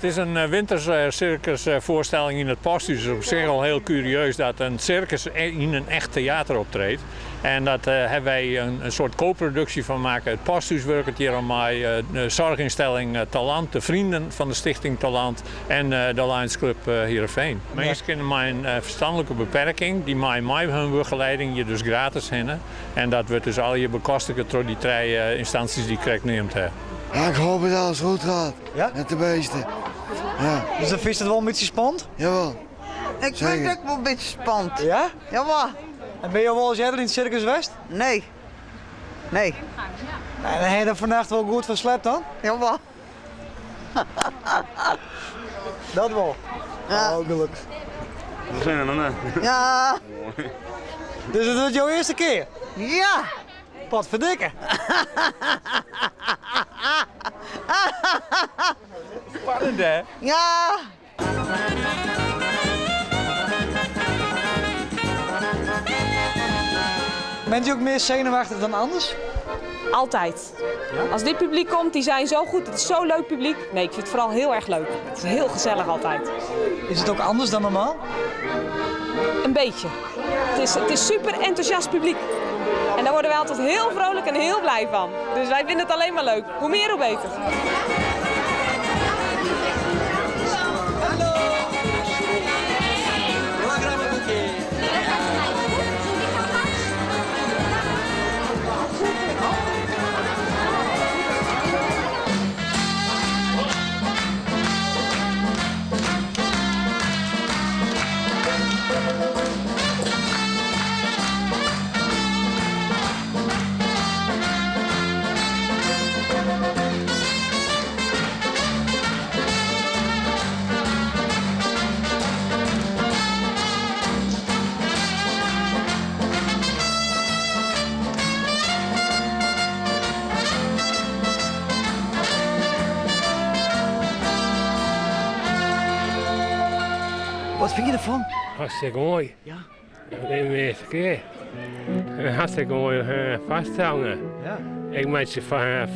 It is in wintersirkusfoarstelling yn it Posthûs. It is op sich al hiel kurieus dat in sirkus yn in echt teater optreedt. En dat hawwe wy in soart koproduksje fan makke. It Posthûs wurket hjir oan mei, de soarchynstelling Talant, de Vrienden fan de Stichting Talant en de Lions Club Heerenveen. Minsken mei in ferstanlike beperking, dy meie mei hun begeleiding hjir dus gratis hinne. En dat wurdt dus allegear bekostige troch dy trije ynstansjes dy't ik krekt neamd ha. Ja, ik hoop dat alles goed gaat. Ja? Met de beesten. Ja. Dus dan fynst it wol in bytsje spannend? Jawel. Ik fyn it ek wol in bytsje spannend. Ja? Jawel. En binne jo wolris earder yn it sirkus west? Nee. Nee. En ha je der fannacht wol goed fan slept dan? Jawel. Dat wol. Ja. Oh, gelokkich. We zijn er nog net. Ja. Dus it wurdt jo earste kear? Ja. Potferdikke. Spannend hè? Ja. Bent u ook meer zenuwachtig dan anders? Altijd. Als dit publiek komt, die zijn zo goed. Het is zo'n leuk publiek. Nee, ik vind het vooral heel erg leuk. Het is heel gezellig altijd. Is het ook anders dan normaal? Een beetje. Het is super enthousiast publiek. En daar worden wij altijd heel vrolijk en heel blij van. Dus wij vinden het alleen maar leuk. Hoe meer, hoe beter. Wat fyn je derfan? Hartstikke moai. Ja. De earste kear. Hartstikke moaie foarstellingen. Ja. Ik meitsje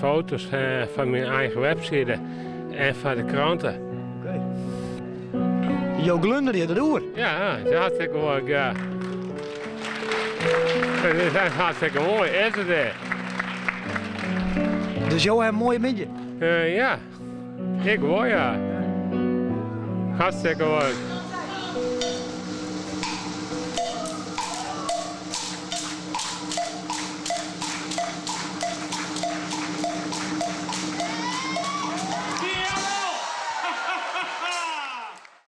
foto's foar myn eigen webside en foar de krante. Oké. Jo glunderje deroer? Ja, it is hartstikke moai, ja. It is echt hartstikke moai, is it dêr. Dus jo hawwe in moaie middei? Ja, ik wol ja. Hartstikke leuk.